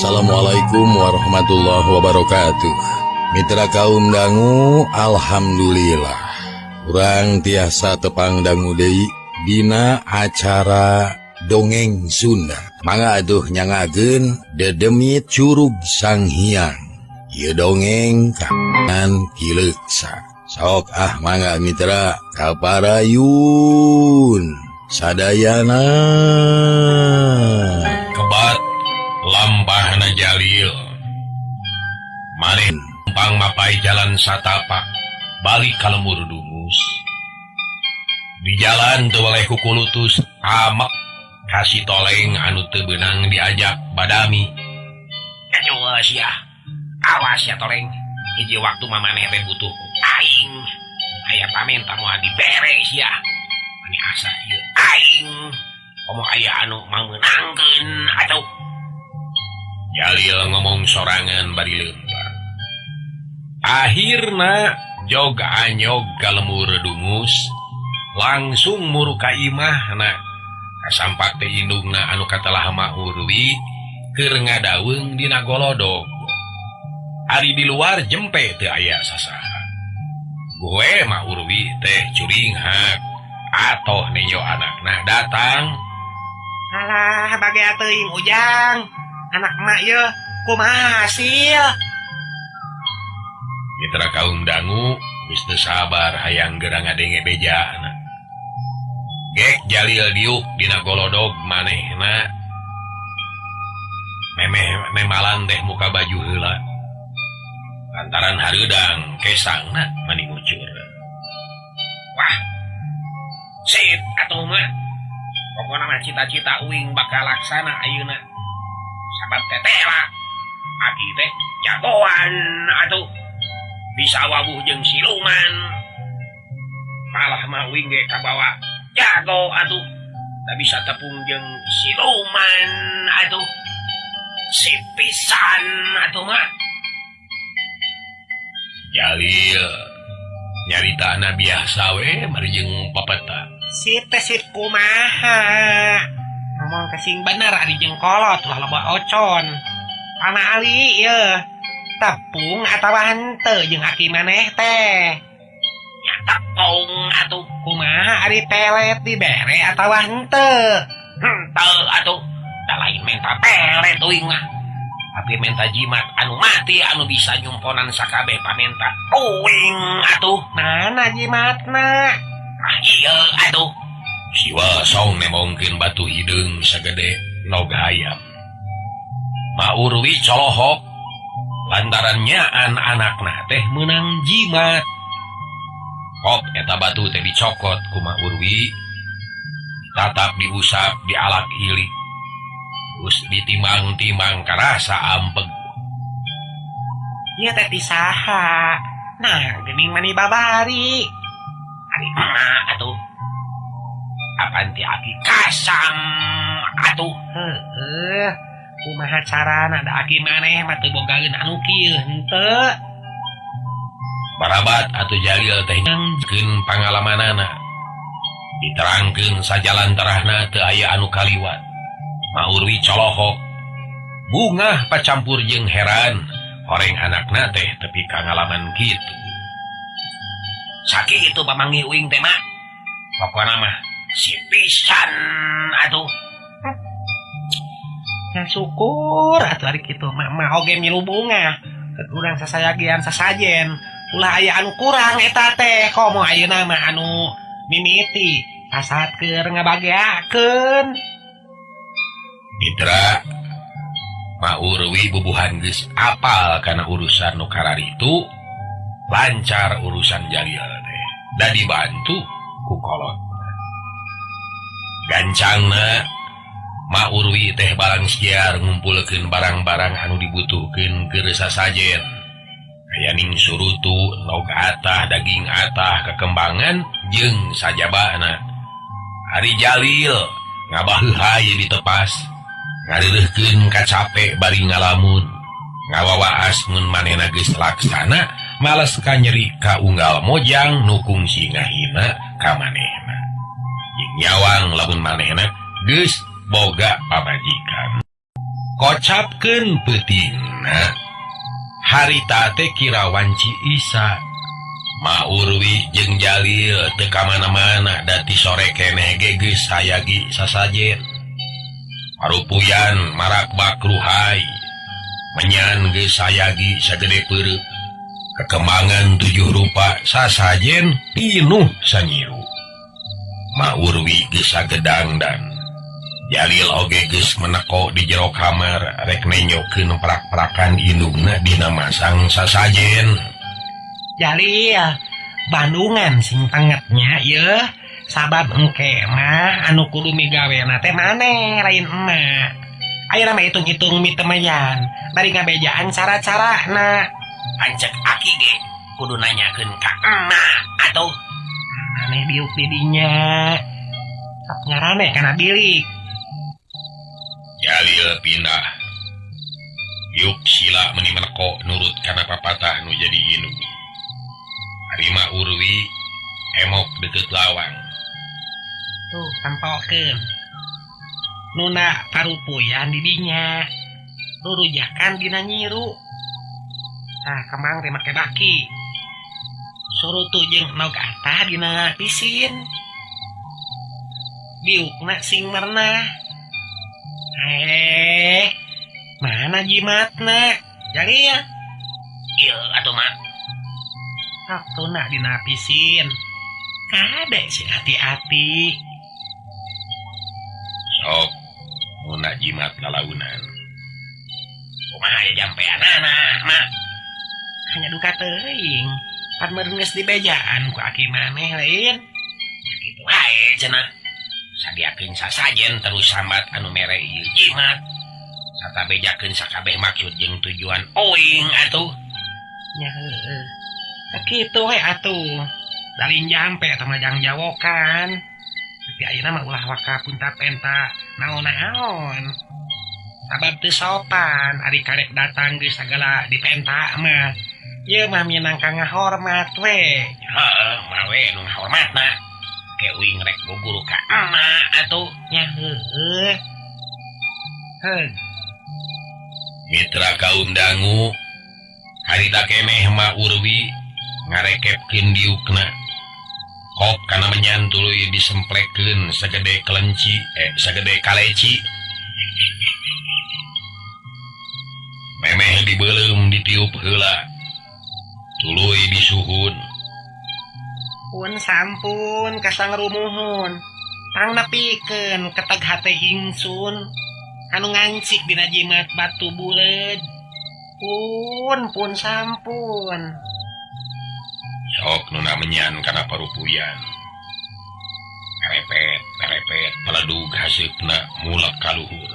Assalamualaikum warahmatullahi wabarakatuh. Mitra kaum dangu, Alhamdulillah urang tiasa tepang dangu deui dina acara Dongeng Sunda. Mangga atuh nyangakeun Dedemit Curug Sanghyang. Ieu dongeng kanan Ki Leuksa. Sok ah, mangga mitra, kaparayun sadayana. Kebat lampahna Jalil. Maneh pang mapai jalan satapak balik ka lembur Dungus. Di jalan teu weleh kukulutus amek ka si Toleng anu teu beunang diajak badami. Aduh sia. Awas ya, Toleng. Hiji waktu mah maneh teh butuh ku aing. Aya pamenta moal dibere sia. Mani asa ieu aing. Komo aya anu mangmeunangkeun atuh. Jalil ngomong sorangan bari leumpang. Akhirna jog anyog ka lembur Dungus, langsung muru ka imahna. Kasampak teh indungna anu katelah Ma Urwi keur ngadaweung dina golodog. Ari di luar jempe teu aya sasaha. Gue Ma Urwi teh curinghak atoh nenjo anakna datang. Alah, bagea teuing, Ujang. Anak emak ye, kumaha hasil? Mitra kaum dangu geus teu sabar hayang geura ngadenge bejana. Gek Jalil diuk dina golodog, manehna memeh nemalan teh muka baju heula. Lantaran hareudang kesangna mani ngucur. Wah. Sip atuh mah. Pokona mah cita-cita uing bakal laksana ayeuna. Sabab tetela. Aki teh jagoan atuh. Bisa wawuh jeung siluman. Malah mah uing ge kabawa jago atuh. Da bisa tepung jeung siluman atuh. Sip pisan atuh mah. Jalil nyaritana biasa we mari jeung papeta. Sip teh sip kumaha? Ngomong kesing bener ari jeung kolot, ulah loba ocon. Pana ali ye. Tepung atawa henteu jeung aki maneh teh? Ya tepung atuh. Kumaha ari pelet, dibere atawa henteu? Henteu atuh. Da lain menta pelet uing mah. Tapi menta jimat anu mati anu bisa nyumponan sakabeh pamenta uing atuh. Mana jimatna? Ah, iya atuh. Siwa song nemongkeun batu hideung sagede nog hayam. Ma Urwi colohok lantaran nyaan anakna teh menang jimat. Kop eta batu teh dicokot ku Ma Urwi, tatap diusap, dialak ilik. Terus ditimbang-timbang karasa ampeg. Ieu teh ti saha? Nah, geuning mani babari. Ari emak atuh. Apan ti aki kasam atuh. Heueuh. Kumaha carana, da aki maneh mah teu bogaeun anu kieu henteu? Barabat atuh Jalil teh nangkeun pangalamanana. Diterangkeun sajalan terahna teu aya anu kaliwat. Ma Urwi colohok. Bungah pacampur jeung heran, horeng anakna teh tepi ka ngalaman kitu. Sakitu pamanggih uing teh, Mak. Pokona mah sip pisan atuh. Nah, syukur atuh ari kitu mah, mah oge milu bungah. Urang sasayagian sasajen. Ulah aya anu kurang eta teh, komo ayeuna mah anu mimiti sasat keur ngabageakeun. Mitra, Ma Urwi bubuhan geus apal kana urusan nu kararitu, lancar urusan Jalil teh. Da dibantu ku kolot. Gancangna Ma Urwi teh barang siar ngumpulkeun barang-barang anu dibutuhkeun keur sasajen. Kayaning surutu, nog atah, daging atah, kekembangan jeung sajabana. Ari Jalil ngabaheuhay ditepas, ngareureuhkeun kacape bari ngalamun. Ngawawaas mun manehna geus laksana, males ka nyeri ka unggal mojang nu kungsi ngahina ka manehna. Jeung nyawang lamun manehna geus boga pamajikan. Kocapkeun peutingna harita teh kira wanci Isa. Ma Urwi jeung Jalil teu ka mana-mana da ti sore keneh ge geus sayagi sasajen. Parupuyan marakbak ruhai. Menyan geus sayagi sagede peureup. Kekembangan 7 rupa sasajen pinuh sanyiru. Ma Urwi geus sagedangdan. Jalil oge geus meneko di jero kamar rek nenyokeun prak-prakan indungna dina masang sasajen. Jalil, Bandungan sing tengetnya yeuh, sabab engke mah anu kudu migawena teh maneh lain emak. Ayeuna mah hitung-hitung mitemayan, bari ngabejaan cara-carana. Ancek aki ge kudu nanyakeun ka emak atuh. Maneh diuk di dinya. Sok ngarane kana bilik. Jalil pindah. Yuk sila meni meneko nurut kana papatah nu jadi indung. Harima Urwi emok deket lawang. Tuh tempokeun. Nuna parupuyan di dinya. Rurujakan dina nyiru. Nah, kemang teh make baki. Surutu jeung nog atah dina pisin. Diukna sing merenah. Mana jimatna? Jalil. Ieu atuh mak. Waktuna dina pisin. Kade sing hati-hati. Sok muna jimat lalaunan. Kumaha ya jampeanana, mak? Hanya duka teuing. Pan meureun geus dibejaan ku aki maneh lain. Kitu wae cenah. Sadiakeun sasajen terus sambat anu mere ieu jimat. Sarta bejakeun sakabeh maksud jeung tujuan oing atuh. Nya heueuh. Kitu we atuh. Dalin jampe eta mah jang jawokan. Tapi ayeuna mah ulah waka punta-penta naon-naon. Sabab teu sopan ari karek datang geus sagala dipenta mah. Ieu mah minangka ngahormat we. Heeh, mah we nu ngahormatna. Ke uing rek guguru ka emak atuh. Nya heueuh. Heug. Mitra kaum dangu harita keneh Ma Urwi ngarekepkeun diukna. Kop kana menyan tuluy disemplekeun sagede kelenci, sagede kaleci. Memeh dibeuleum ditiup heula. Tuluy disuhun. Pun sampun kasang rumuhun. Tang nepikeun keteg hate ingsun. Anu ngancik dina jimat batu buleud. Pun pun sampun. Sok nu namenyan kana parupuyan. Karepet, karepet, peledug haseupna mulak ka luhur.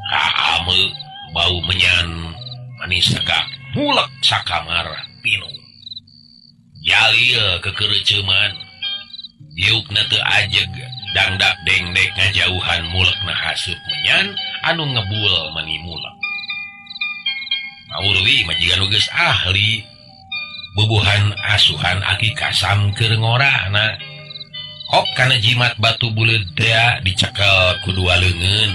Kaame bau menyan manis tegak mulak sakamar pinuh. Jalil kekereuceuman. Diukna teu ajeg dangdak dengdek ngajauhan mulekna haseup menyan anu ngebul mani mulek. Maurwi mah jiga nu geus ahli. Bubuhan asuhan aki kasam keur ngorana. Hop kana jimat batu buleud tea dicekel ku dua leungeun.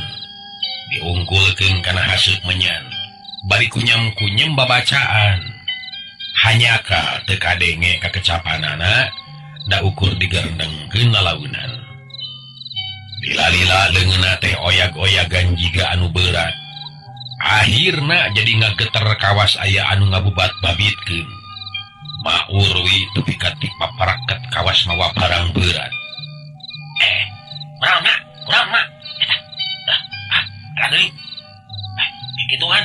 Diungkulkeun kana haseup menyan. Bari kunyam-kunyem babacaan. Hanyaka teu kadenge kakecapanana da ukur digerendengkeun lalaunan. Lila-lila leungeunna teh oyag-oyagan jiga anu berat. Akhirna jadi ngageter kawas aya anu ngabubat babitkeun. Ma Urwi tepi ka ti paparaket kawas mawa barang berat. Kurang mak, kurang mak. Eta, lah, ah, lagi. Gitu kan.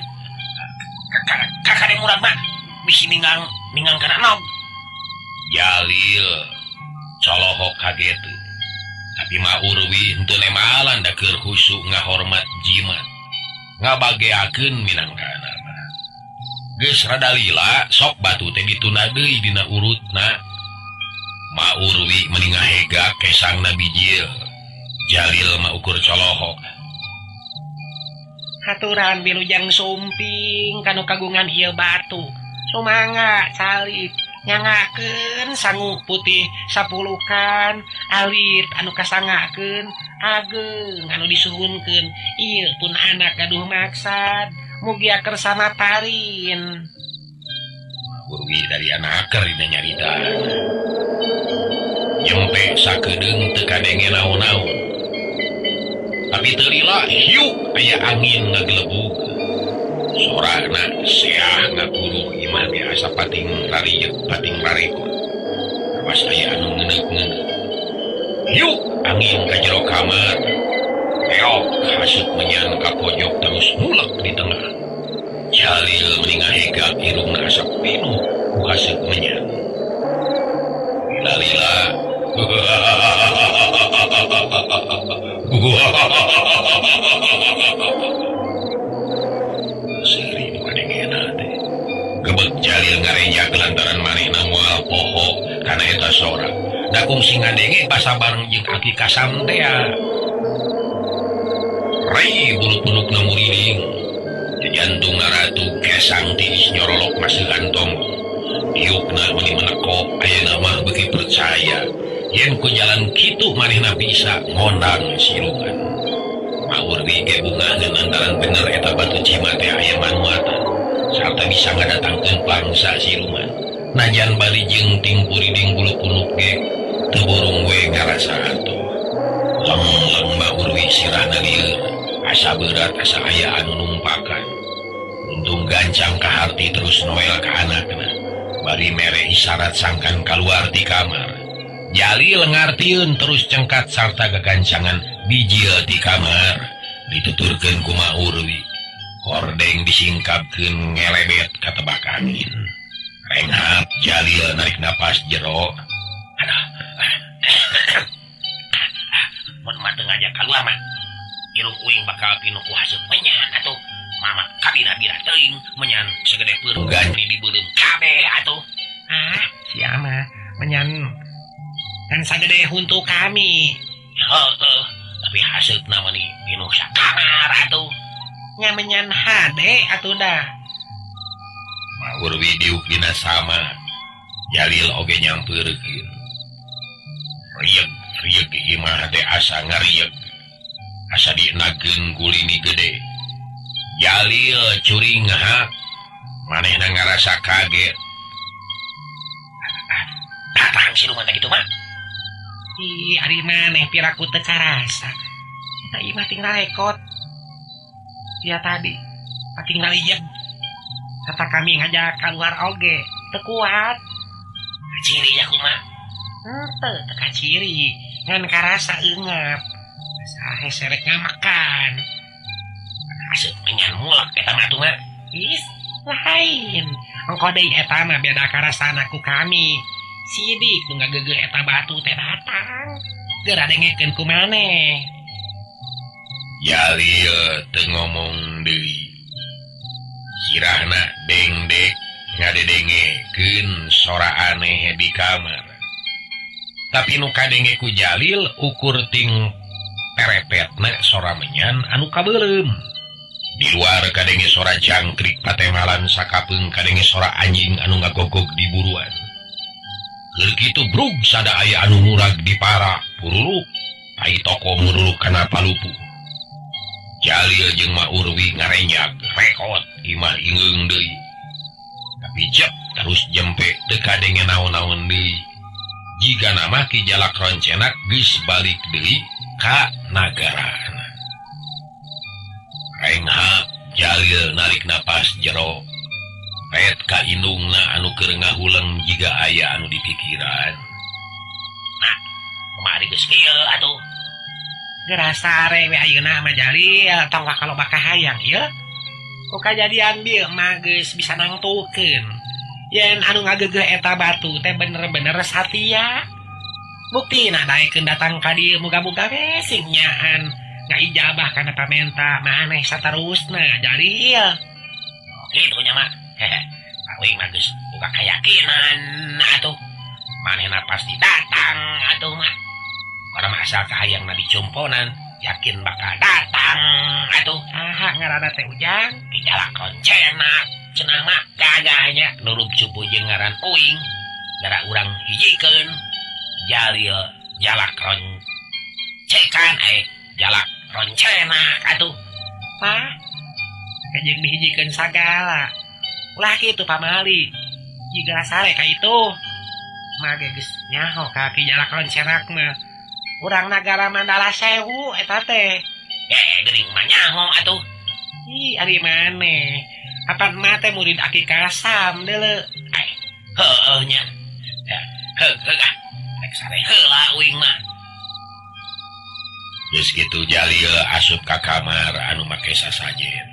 Kakak murad mak, bisi ninggang kana nog. Jalil colohok kaget. Tapi Ma Urwi henteu nemalan da keur khusyuk ngahormat jimat. Ngabageakeun minangkana. Geus rada lila sok batu teh ditunda deui dina urutna. Ma Urwi meuni ngahega kesangna bijil. Jalil mah ukur colohok. Haturan bilujang sumping kanu kagungan ieu batu. Sumangga calik. Nyangakeun sangu putih sapulukan alit anu kasangakeun ageng anu disuhunkeun ieu pun anak gaduh maksad mugia kersama parin. Urwi dari anak keur dina nyarita. Jempe sakedeung teu kadenge naon-naon. Tapi teu lila hiuk aya angin ngagelebug. Sorana seah ngakuruh imah ge asa pating rariyeuk pating rarekot. Pas aya anu ngeuneuh-ngeuneuh. Hiuk angin ka jero kamar. Reok haseup menyan ka pojok terus mulek di tengah. Jalil meni ngahegak irungna asa pinuh ku haseup menyan. Lila-lila seuri nu kadengena teh. Gebeg Jalil ngarenjak lantaran manehna moal poho kana eta sora. Da kungsi ngadenge basa bareng jeung Aki Kasam teh. Rei bulu punukna muriling. Jantung ratu kesang tiis nyorolok masihan tonggong. Diukna meni menekok ayeuna mah beuki percaya yen ku jalan kitu manehna bisa ngondang siluman. Maurwi ge bungah lantaran bener eta batu jimat teh aya manuatan sarta bisa ngadatangkeun bangsa siluman. Najan bari jeung ting puriding bulu punuk ge teu burung we ngarasa atuh. Leng-leng Maurwi sirahna lieur asa berat asa aya anu numpakan. Untung gancang ka harti terus noel ka anakna. Bari mere isyarat sangkan kaluar di kamar. Jalil ngartieun terus cengkat sarta gagancangan bijil di kamar. Dituturkeun ku Maurwi. Hordeng disingkapkeun ngelebet ka tebak angin. Renghap Jalil narik napas jero. Aduh. Mun mah teu ngajak kaluar mah. Irung uing bakal pinuh ku haseup menyan atuh. Mama kabira-bira teuing menyan segede peureum Ganti di beureum kabeh atuh. Ah, sia mah menyan kan sagede huntu kami. Heuh, tapi haseupna mah ni pinuh sakamar atuh. Nya menyan hade atuh dah. Maurwi diuk dina sama. Jalil oge nyampeurkeun. Rieg rieg imah teh asa ngarieg. Asa dienageun gulini gede. Jalil curing hak manehna ngarasa kaget. Datang siluman teh kitu mah. Ih, ari maneh piraku teu karasa. Eta imah ting rekot. Sia tadi pating rarieg. Kata kami ngajak keluar oge teu kuat. Ciri ya kumaha? Henteu teu kaciri, ngan karasa eungap. Asa hese rek ngamakan. Asup menyan mulek eta mah atuh mah. Is lain. Engko deui eta mah beda karasana ku kami. Sidik nu ngageugeuh eta batu teh datang. Geura dengekeun ku maneh. Jalil teu ngomong deui. Sirahna dengdek ngadedengekeun sora aneh di kamar. Tapi nu kadenge ku Jalil ukur ting perepetna sora menyan anu kabeureum. Di luar kadenge sora jangkrik patemalan sakapeung kadenge sora anjing anu ngagogog di buruan. Keur kitu brug sada aya anu murag di para puruluk, ai toko muruluk kana palupu. Jalil jeung Maurwi ngarenyag rekot imah ingeung deui. Tapi jep terus jempe teu kadenge naon-naon deui. Jiga nama Ki Jalak Roncenak geus balik deui ka nagarana. Renghap Jalil narik napas jero. Pet ka indungna anu keur ngahuleng jiga aya anu dipikiran. Nah, kumaha ari geus kieu atuh? Geura sare we ayeuna mah Jalil tong ka loba kahayang ieu. Ku kajadian bieu mah geus bisa nangtukeun. Yen anu ngageugeuh eta batu teh bener-bener satia. Buktina daekeun datang ka dieu muga-muga we sing nyaan ngaijabah kana pamenta maneh saterusna Jalil. Kitu nya mah. Hehe. Uing mah geus boga kayakinan atuh. Manehna pasti datang atuh mah. Urang mah asal kahayangna dicumponan, yakin bakal datang atuh. Saha ngaranna teh Ujang? Ki Jalak Roncenak cenah mah gagahnya nurub cupu jeung ngaran uing. Gara urang hijikeun Jalil jalak roncekan jalak roncenak atuh. Mah kajeng dihijikeun sagala. Ulah kitu pamali. Jiga sare ka itu. Mah ge geus nyaho ka Ki Jalak Roncenak mah. Urang nagara Mandala Sewu eta teh. Geuning mah nyaho atuh. Ih, ari maneh. Apan mah teh murid Aki Kasam deuleu. Heueuh nya. Heug heug ah. Rek sare heula uing mah. Geus kitu Jalil asup ka kamar anu make sasajen.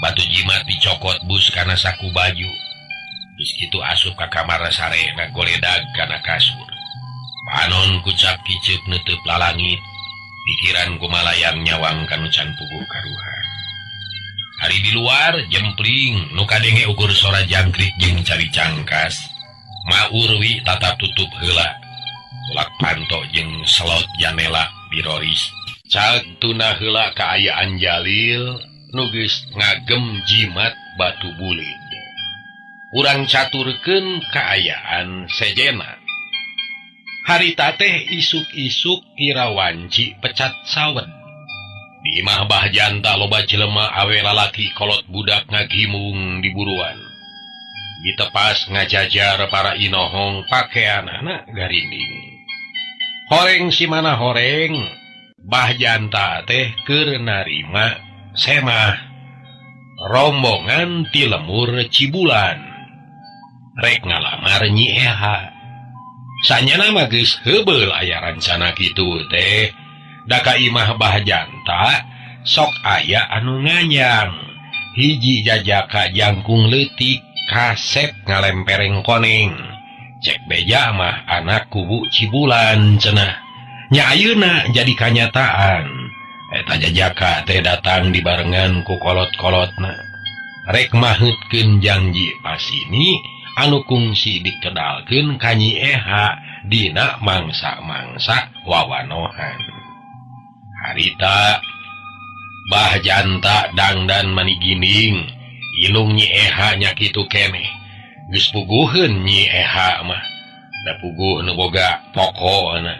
Batu jimat dicokot bus kana saku baju. Geus kitu asup ka kamar sare ngagoledag kana kasur. Panon kucap kiceup neuteub lalangit. Pikiran kumalayang nyawang kanu can puguh karuhan. Ari di luar jempling nu kadenge ukur sora jangkrik jeung cari cangkas. Maurwi tatap tutup heula. Tulak panto jeung selot janela biroris. Cag tuna heula kaayaan Jalil nu geus ngagem jimat batu buleud. Urang caturkeun kaayaan sejena. Harita teh isuk-isuk kira wanci pecat sawed. Di imah Bah Janta loba jelema awe lalaki kolot budak ngagimung di buruan. Ditepas ngajajar para inohong pakeanana garinding. Horeng si mana horeng, Bah Janta teh keur narima semah. Rombongan ti lemur Cibulan. Rek ngalamar Nyi Eha. Sanyana mah geus heubeul aya rancana kitu teh. Da ka imah Bah Janta sok aya anu nganyang. Hiji jajaka jangkung leutik kasep ngalempereng koneng. Cek beja mah anak kubu Cibulan cenah. Nya ayeuna jadi kanyataan. Eta jajaka teh datang dibarengan ku kolot-kolotna. Rek maheutkeun janji pasini anu kungsi dikedalkeun ka Nyi Eha dina mangsa-mangsa wawanohan. Harita Bah Janta dangdan manigining indung Nyi Eha nya kitu keneh. Geus puguheun Nyi Eha mah. Da puguh nu boga pokona.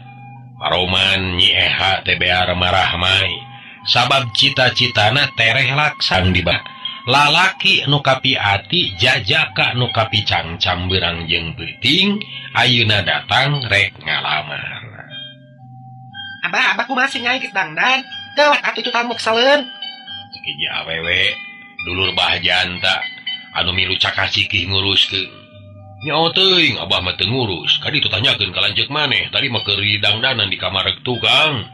Paroman Nyi Eha teh bear marahmai. Sabab cita-citana tereh laksang di bah. Lalaki nu kapiati jajaka nu kapicangcang beurang jeung peuting ayeuna datang rek ngalamar. Abah, abah kumaha sih nyai geus dangdan? Gawat atuh itu tamu keseleun. Cek hiji awewe dulur Bah Janta anu milu cakacikih nguruskeun. Nyaho teuing abah mah teu ngurus. Kadi tu tanyakeun ka lanceuk maneh, tadi mah keur dangdanan di kamar tukang.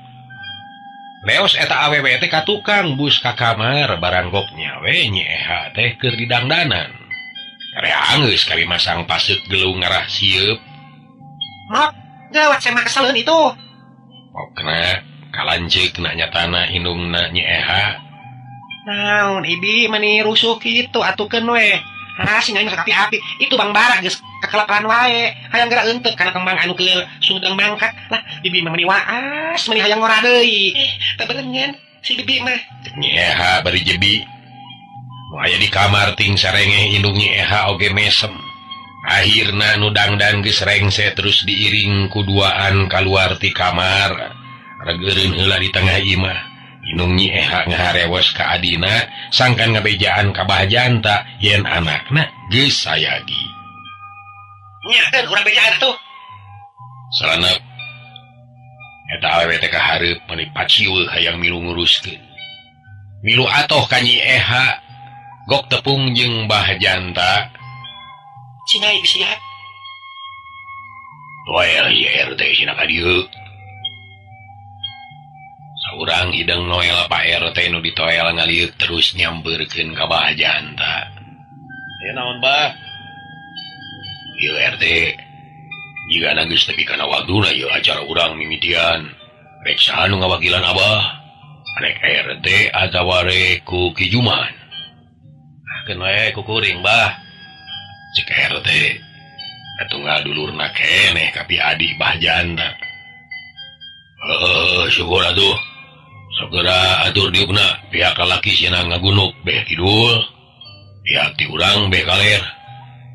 Leos eta awewe teh ka tukang bus ka kamar baranggok nyawe Nyi Eha teh keur didangdanan. Rea geus kali masang paseuk gelung ngarah sieup. Mok, gawat saya mah keseleun itu. Pokna kalanceukna nyatana indungna Nyi Eha. Naon ibi mani rusuh kitu atukeun we. Ah si nyai mah api-api. Itu Bang Bara geus kekelapan wae. Hayang geura eunteuk kana kembang anu keur sudeng mangkat. Lah bibi mah meni waas, meni hayang ngora deui. Teu berenyen si bibi mah. Cek Nyi Eha bari jebi. Nu aya di kamar ting sarengeh indung Nyi Eha oge mesem. Akhirna nu dangdan geus rengse terus diiring ku duaan kaluar ti kamar. Regeureun heula di tengah imah. Indung Nyi Eha ngaharewos ka adina sangkan ngabejaan ka Bah Janta yen anakna geus sayagi. Nya keun urang bejaan atuh. Saranep eta awewe teh kahareup meni paciweuh hayang milu nguruskeun. Milu atoh ka Nyi Eha gok tepung jeung Bah Janta. Cinai bisi siap. Noel ieu RT cenah ka dieu. Saurang hideng Noel Pak RT nu ditoel ngaliuk terus nyampeurkeun ka Bah Janta. Aya naon Bah? Ieu RT jigana geus tepi kana waktuna ieu acara urang mimitian. Rek saha nu ngawakilan Abah? Rek RT atawa rek ku Ki Juman? Keun we ku kuring Bah. Cek RT. Atuh dulurna keneh kapi adi Bah Janta. Heuh, syukur atuh. Segera atur diukna pihak lalaki cenah ngagunuk beh kidul. Pihak ti urang beh kaler.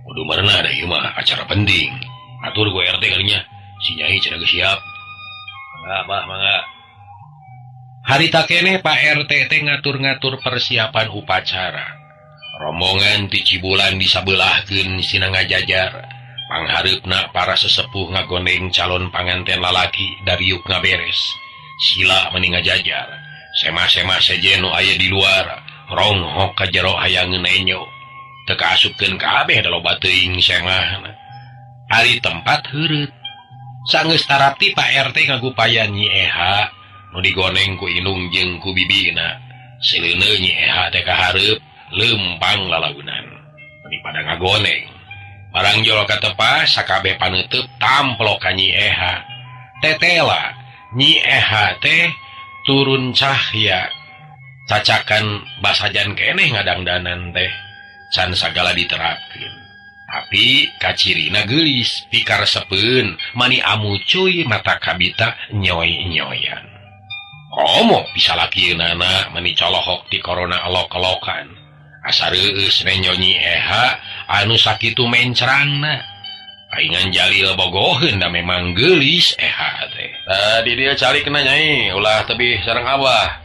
Kudu marena da ieu mah acara penting. Atur ku RT kalinya. Si Nyai cenah geus siap. Mangga Abah mangga. Harita keneh Pak RT teh ngatur-ngatur persiapan upacara. Rombongan ti Cibulan disabelahkeun sina ngajajar. Panghareupna para sesepuh ngagondeng calon panganten lalaki dariuk ngaberes. Sila meni ngajajar. Semah-semah sejen nu aya di luar, ronghok ka jero hayang nenyo. Teu kaasupkeun kabeh da loba teuing semahna. Ari tempat heureut. Sanggeus tarapti Pak RT ngagupayan Nyi Eha nu digoneng ku indung jeung ku bibina. Seleuneu Nyi Eha teh kahareup leumpang lalaunan. Meni pada ngagoneng. Barang jol katepas sakabeh paneuteub tamplok ka Nyi Eha. Tetela Nyi Eha teh turun cahya. Cacakan basajan keneh ngadangdanan teh can sagala diterapkeun. Tapi kacirina geulis pikaresepeun mani amucuy mata kabita nyoy-nyoyan. Komo bisa lakieunana mani colohok ti korona elok-elokan. Asa reueus nenyo Nyi Eha anu sakitu mencrangna. Paingan Jalil bogoheun da memang geulis Eha teh. Tadi dia calik kena Nyai, ulah tebih sareng Abah.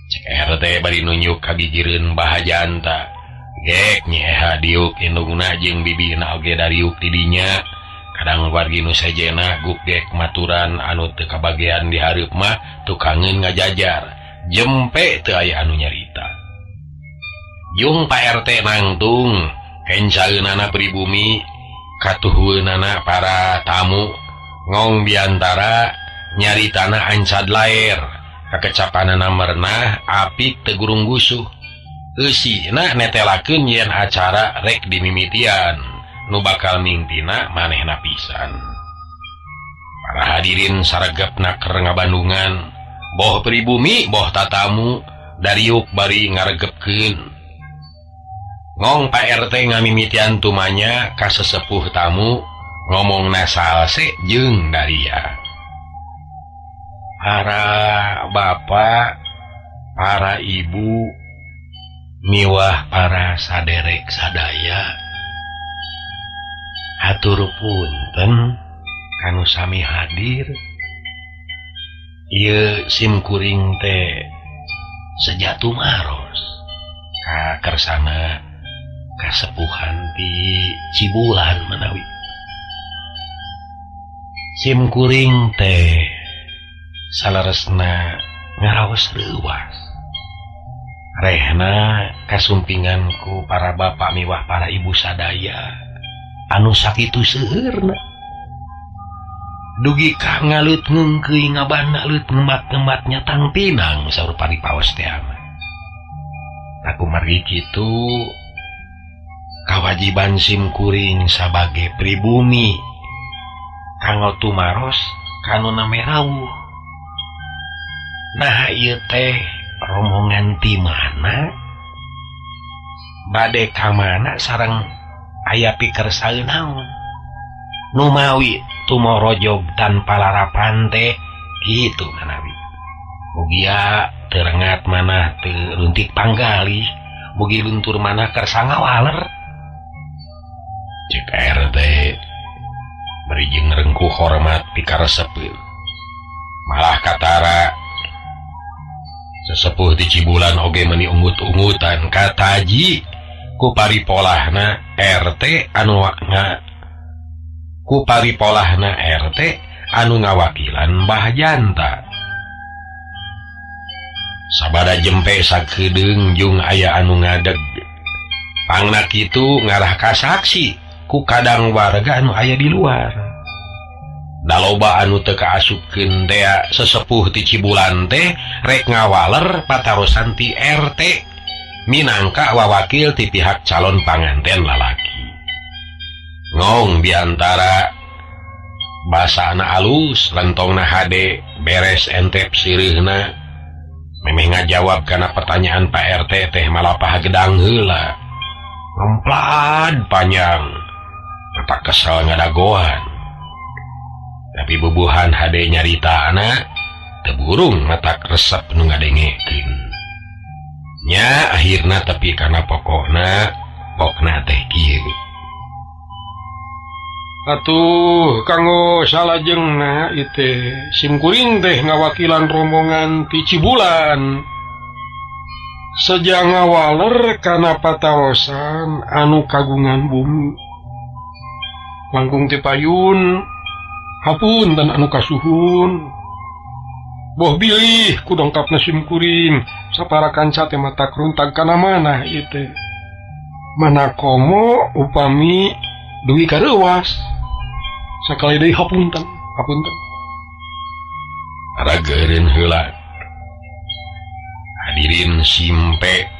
Cek RT bari nunjuk ka gigireun Bahajanta. Gek Nyi Eha diuk indungna jeung bibina oge dariuk di dinya. Kadang wargi nu sejena guk gek maturan anu teu kabagean di hareup mah tukangeun ngajajar. Jempe teu aya anu nyarita. Jung Pak RT nangtung kencaeunana pribumi katuhueunana para tamu ngong biantara nyaritana ancad laer kakecapanana merenah apik teu gurung gusuh. Eusina netelakeun yen acara rek dimimitian nu bakal mingtina manehna pisan. Para hadirin saregepna keur ngabandungan boh pribumi boh tatamu dariuk bari ngaregepkeun. Ngong Pak RT ngamimitian tumanya ka sesepuh tamu ngomongna salse jeung daria. Para bapak, para ibu, miwah para saderek sadaya, hatur punten kanu sami hadir. Ieu sim kuring teh seja tumaros ka kersana kasepuhan di Cibulan manawi. Sim kuring teh saleresna ngaraos leuwas. Rehna kasumpinganku para bapak miwah para ibu sadaya anu sakitu seueurna. Dugi ka ngalut ngungkeuy ngabana leut ngemat-ngemat nyatang pinang saur paripaos teh ama. Takumargi kitu kawajiban sim kuring sabage pribumi kanggo tumaros kanu name rawuh. Nah ieu teh rombongan ti mana bade ka mana sareng aya pikersaeun naon numawi tumorojog tanpa larapan teh kitu manawi. Mugia teu rengat manah teu runtik panggalih mugi luntur manah kersa ngawaler. Cek RT bari jeung rengkuh hormat pikaresepeun. Malah katara sesepuh di Cibulan oge meni ungut-ungutan kataji ku paripolahna RT anu ku paripolahna RT anu ngawakilan Mbah Janta. Sabada jempe sakedeung jeung aya anu ngadeg. Pangna kitu ngarah ka saksi ku kadang warga anu aya di luar. Daloba anu teu kaasupkeun tea sesepuh ti Cibulan teh rek ngawaler patarosan ti RT minangka wawakil ti pihak calon panganten lalaki. Ngong diantara basana alus lentongna hade beres entep sireuhna memeh ngajawab kana pertanyaan Pak RT teh malapah gedang heula. Ngemplad panjang mata kesel ngadagoan. Tapi bubuhan hade nyarita anak teburung mata resep nu ngadengekeun. Nya akhirna tapi kana pokokna pokna teh kieu. Atuh kanggo salajengna ieu teh simkuring teh ngawakilan rombongan ti Cibulan. Seja ngawaler kana patarosan anu kagungan bumi. Langkung ti payun, hapunten anu kasuhun. Boh bilih ku dongkapna simkuring sapara kanca teh matak runtag kana manah ieu teh. Mana komo upami dugi kareuwas. Sakali deui hapunten, hapunten. Rageureun heula. Hadirin simpe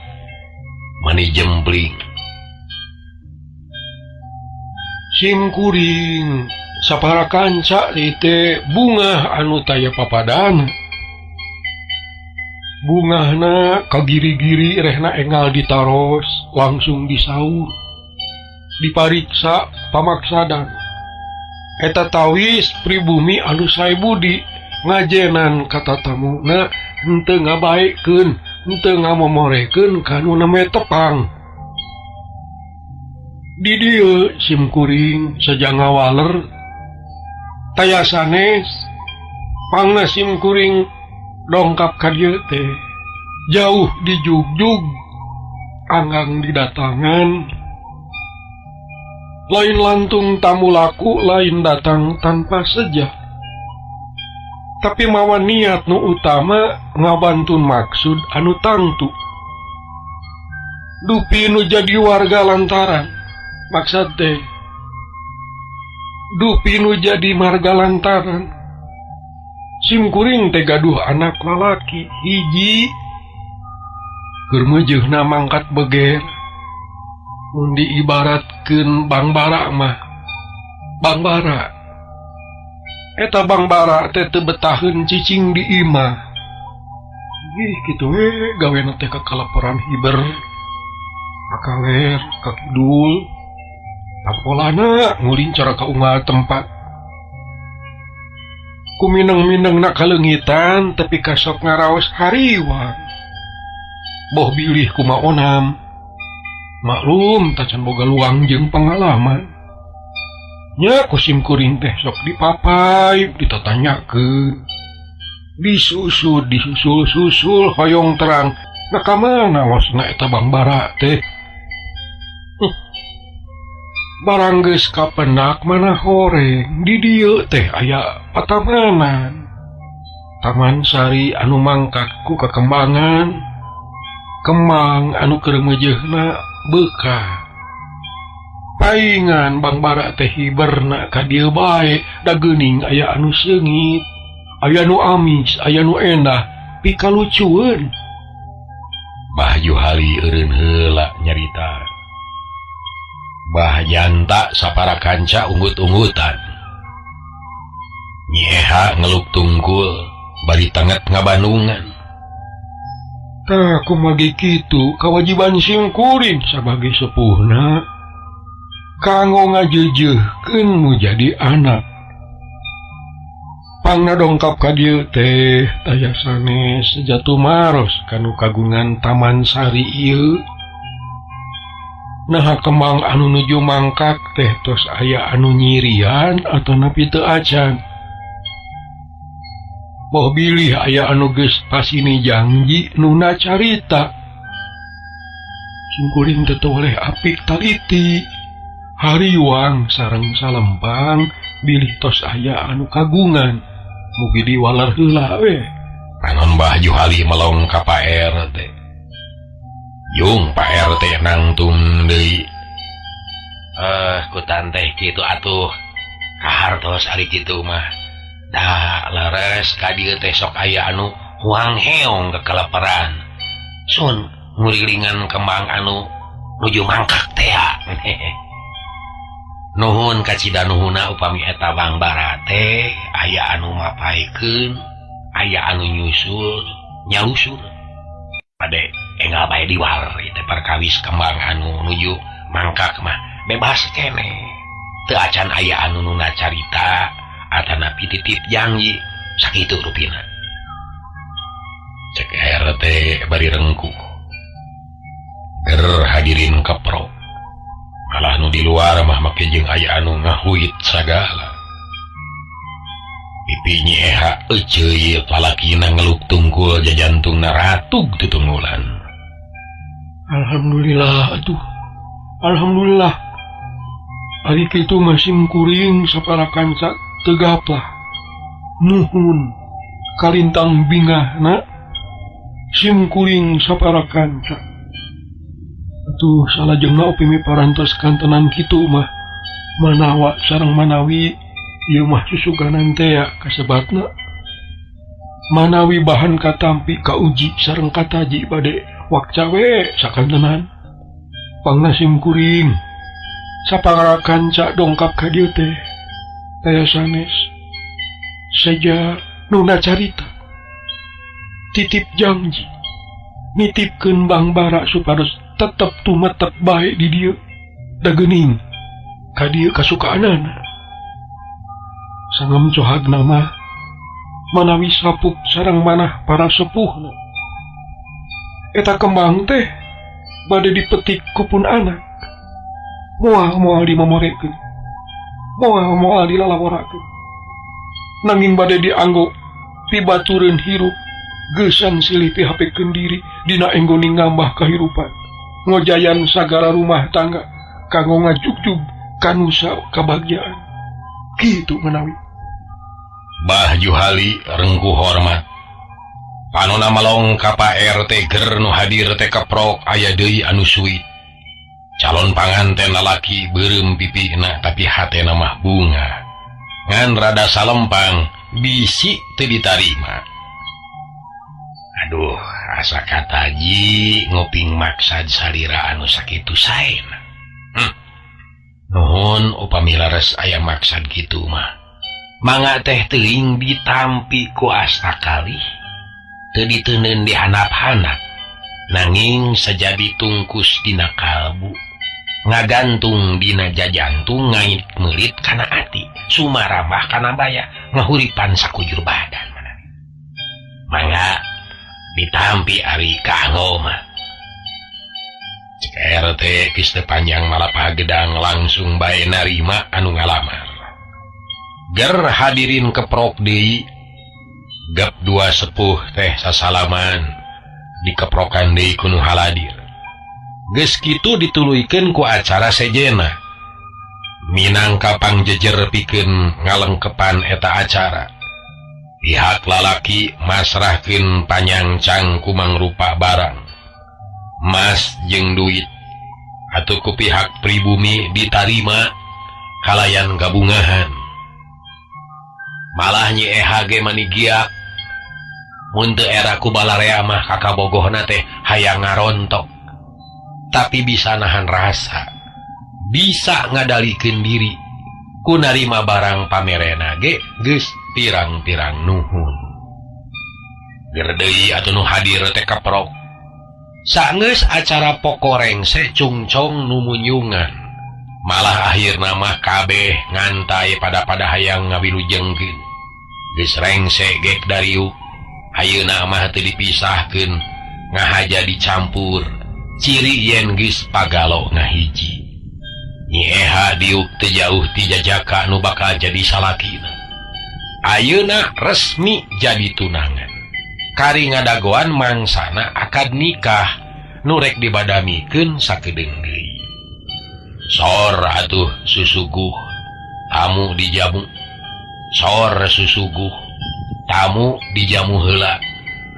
mani jempling. Simkuring sapara kanca teh bungah anu taya papadana. Bungahna kagiri-giri rehna engal ditaros langsung disaur. Dipariksa pamaksadan. Eta tawis pribumi anu sae budi ngajenan ka tatamuna henteu ngabaekeun, henteu ngamomorekeun ka nu name tepang. Di dieu simkuring saja ngawaler taya sanes pangna simkuring dongkap ka dieu teh jauh dijugjug anggang didatangan lain lantung tamu laku lain datang tanpa sejah tapi mawa niat nu utama ngabantun maksud anu tangtu dupi nu jadi warga lantaran maksud teh dupi nu jadi marga lantaran simkuring teh gaduh anak lalaki hiji keur meujeuhna mangkat beger mun diibaratkeun bangbara mah bangbara eta bangbara teh teu betaheun cicing di imah. Ih kitu we gawena teh kakalaporan hiber kakaler kakidul tapolana ngulincar ka unggal tempat kumineng-minengna kaleungitan tapi kasok ngaraos hariwang boh bilih kumaonam maklum tacan boga luang jeung pengalaman nya ku simkuring teh sok dipapai ditatanyakeun disusul disusul-susul hoyong terang nah ka mana losna eta bangbara teh. Barang geus kapenak mana horeng di dieu teh aya patamanan Taman Sari anu mangkat ku kakembangan kemang anu keur meujeuhna beukah paingan bangbara teh hiberna ka dieu bae da geuning aya anu seungit aya nu amis aya nu endah pikalucueun. Bah Juhali eureun heula nyarita. Bah Janta sapara kanca unggut-unggutan. Nyi Eha ngeluk tungkul bari tanget ngabandungan. Tah kumaha kitu kawajiban simkuring sabagai sepuhna kanggo ngajeujeuhkeun nu jadi anak. Pangna dongkap ka dieu teh taya sanes jatumaros kanu kagungan Taman Sari ieu. Naha kembang anu nuju mangkak teh tos aya anu nyirian atanapi teu acan. Boh bilih aya anu geus pasini janji nuna carita. Simkuring teh teu oleh apik taliti. Hariwang sareng salempang bilih tos aya anu kagungan. Mugi diwaler heula we. Panon Bah Juhali melong ka Pak RT. Jung Pak RT nangtung deui. Ku tanteh kitu atuh. Kahartos ari kitu mah. Da leres ka dieu teh sok aya anu huang heong kekeleperan. Sun ngurilingan kembang anu nuju mangkak teh. Nuhun kacida nuhuna upami eta bangbara teh aya anu mapaekeun, aya anu nyusul, nyalusur. Pade enggal bae diwaler ieu teh perkawis kembang anu nuju mangkak mah bebas keneh. Teu acan aya anu nuna carita atanapi titip janji sakitu rupina. Cek RT bari rengkuh. Ger hadirin kepro. Malah nu di luar mah make jeung aya anu ngahuit sagala. Pipi Nyi Eha eceuy lalakina ngeluk tungkul jajantungna ratug tutunggulan. Alhamdulillah atuh. Alhamdulillah. Ari kitu mah sim kuring sapara kanca teu gaplah. Nuhun kalintang bingahna sim kuring sapara kanca. Atuh salajengna upimi parantos kantenan kitu mah manawa sareng manawi ieu mah susuganan teh ya kasebatna. Manawi bahan katampi kauji sareng kataji bade wakca we sakantenan. Pangna sim kuring sapara kanca dongkap ka dieu teh taya sanes seja nuna carita titip janji nitipkeun Bangbara supados tetep tumetep bae di dieu da geuning ka dieu kasukaanana. Sangem cohagna mah manawi sapuk sareng manah para sepuhna. Eta kembang teh bade dipetik ku pun anak. Moal-moal dimomorekeun. Moal-moal dilalaworakeun. Nanging bade dianggo pibatureun hirup geusan silih pihapekeun diri dina enggoning ngambah kahirupan. Ngojayan sagala rumah tangga kanggo ngajugjug kanusa kabahagiaan. Kitu manawi. Bah Juhali rengku hormat. Panona malong ka Pak RT ger nu hadir teh keprok aya deui anu suit. Calon panganten lalaki beureum pipihna tapi hatena mah bunga. Ngan rada salempang bisi teu ditarima. Aduh, asa kataji nguping maksad salira anu sakitu saena. Nuhun upami leres aya maksad kitu mah. Mangga teh teuing ditampi ku asta kalih. Teu diteuneun di handap-handap. Nanging sajadi tungkus dina kalbu. Ngagantung dina jajantung ngait meulit kana ati. Sumarambah kana baya ngahuripan sakujur badan. Mangga ditampi ari kanggo mah. Cek RT geus teu panjang malapah gedang langsung bae narima anu ngalamar. Ger hadirin keprok deui. Gap dua sepuh teh sasalaman dikeprokan deui ku nu haladir. Geus kitu dituluykeun ku acara sejena. Minangka pangjejer pikeun ngalengkepan eta acara. Pihak lalaki masrahkeun panyangcang ku mangrupa barang. Mas jeung duit atuh ku pihak pribumi ditarima kalayan gabungahan. Malah Nyi Eha ge mani giak. Mun teu era ku balarea mah kakabogohna teh hayang ngarontok. Tapi bisa nahan rasa, bisa ngadalikeun diri. Ku narima barang pamerena ge geus pirang-pirang nuhun. Ger deui atuh nu hadir teh keprok. Sanggeus acara poko rengse cungcong nu munyungan. Malah akhirna mah kabeh ngantai pada-pada hayang ngawilujengkeun. Geus rengse gek dariuk. Ayeuna mah teu dipisahkeun, ngahaja dicampur. Ciri yen geus pagalo ngahiji. Nyi Eha diuk teu jauh ti jajaka nu bakal jadi salakina. Ayeuna resmi jadi tunangan. Kari ngadagoan mangsana akad nikah nu rek dibadamikeun sakedeung deui. Sor atuh susuguh tamu dijamu. Sor susuguh tamu dijamu heula.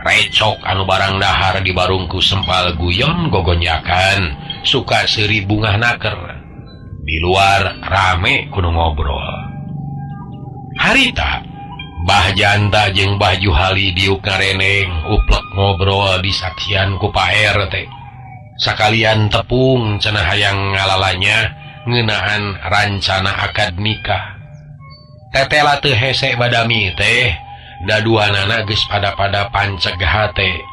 Recok anu barang dahar di barungku sempal guyon gogonyakan suka seuri bungah naker. Di luar rame kudu ngobrol. Harita Bah Janta jeung Bah Juhali diuk ngareneng uplek ngobrol disaksian ku Pak RT. Sakalian tepung cenah hayang ngalalanya ngeunaan rancana akad nikah. Tetela teu hese badami teh daduanana geus pada-pada panceg hate.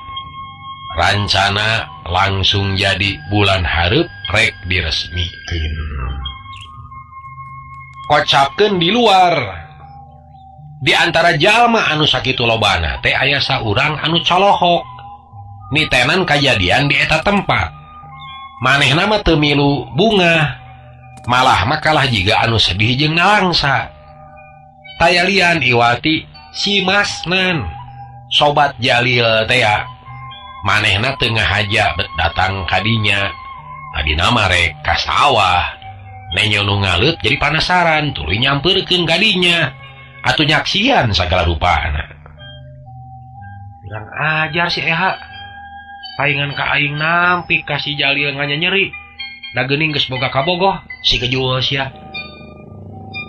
Rancana langsung jadi bulan hareup rek diresmikeun. Kocapkeun di luar. Di antara jalma anu sakitu lobana teh aya saurang anu colohok. Nitenan kajadian di eta tempat. Manehna mah teu milu bungah. Malah makalah jiga anu sedih jeung nalangsa. Taya lian Iwati si Masnan sobat Jalil tea manehna teu ngahaja bet datang kadinya. Tadi nama rek ka sawah, nenyo nu ngaleut jadi panasaran tuluy nyampeurkeun kadinya atuh nyaksian sagala rupana. Kurang ajar si Eha, paingan ka aing nampik ka si Jalil nganya nyeri. Da geuning geus boga kabogoh si kejul sia.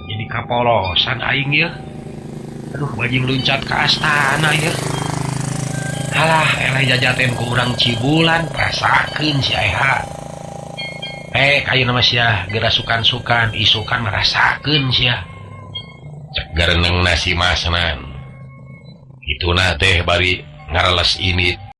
Jadi kapolosan aing ieu. Aduh, bajing luncat ka astana ieu. Alah, eleh jajaten ku urang Cibulan, rasakeun si Eha. Kayu nama sia geura sukan-sukan, isukan merasakeun sia. Cek gareneng nasi Masnan. Ituna teh bari ngareles ini.